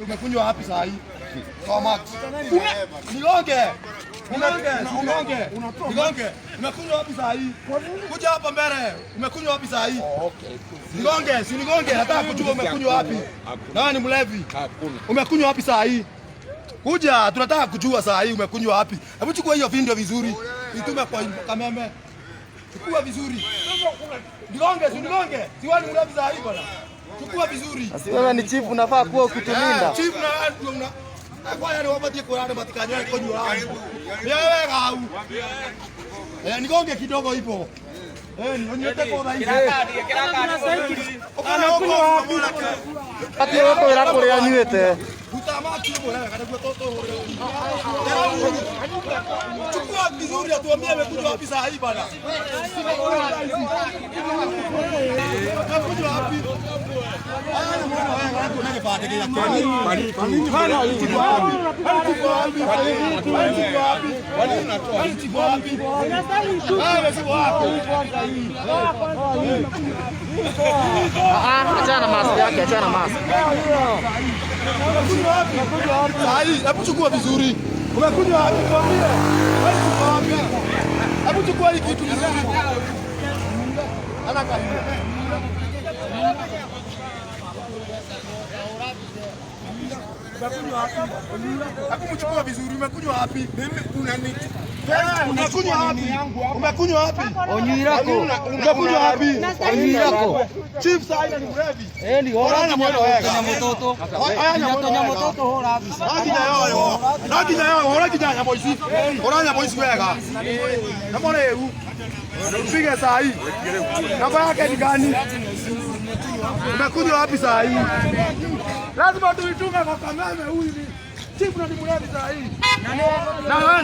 Umekunywa wapi saa hii? Kwa Max. Nigonge. Nigonge, nigonge. Nigonge. Umekunywa wapi saa hii? Kuja hapa mbele. Umekunywa wapi saa hii? Okay. Nigonge, si nigonge, nataka kujua umekunywa wapi. Hakuna. Nani mlevi? Hakuna. Umekunywa wapi saa hii? Kuja, tunataka kujua saa hii umekunywa wapi. Hebu chukua hiyo video vizuri. Itume kwa Kameme. Chukua vizuri. Nigonge, si nigonge. Si wewe ni mlevi saa hii bwana. Chukua vizuri. Asi wewe ni chief, unafaa kuwa ukitulinda. Chief na una kwaya ni wabatie kurana matikanywe konywa. Wewe gau. Eh, nigonge kidogo hivyo. Eh, nionyete kwa hivi. Anakunywa wapi? Ati wewe kwira kuria nyuite. Utamaki bwana kana kwa toto. Chukua vizuri atuambie amekuja wapi saa hii bwana. Amekuja wapi? Haya ni mwana wewe kana kuna kipande kile kwa nini? Kwa nini? Kwa wapi? Kwa wapi? Kwa wapi? Kwa wapi? Kwa wapi? Ah, achana na mask yake, achana na mask. Umekunywa wapi? Saa hii, hebu chukua vizuri. Umekunywa wapi? Tuambie. Wewe chukua wapi? Hebu chukua hii kitu vizuri. Ana karibu. Umekunywa wapi? Hebu mchukua vizuri. Umekunywa wapi? Mimi unani Umekunywa wapi? Umekunywa wapi? Onywirako. Umekunywa wapi? Onywirako. Chief saa hii ni mlevi. Eh, ni Hora na mwendo wega. mutoto. Haya na mwendo wega. Mutoto hora visa. Nakinya yoyo. Nakinya yoyo, hora kinya nyambo ici. Hora nyambo ici wega. Na mbona eu? Mpige saa hii. Namba yake ni gani? Umekunywa wapi saa hii? Lazima tuitume kwa Kameme huyu ni chief na ni mlevi saa hii. Na wewe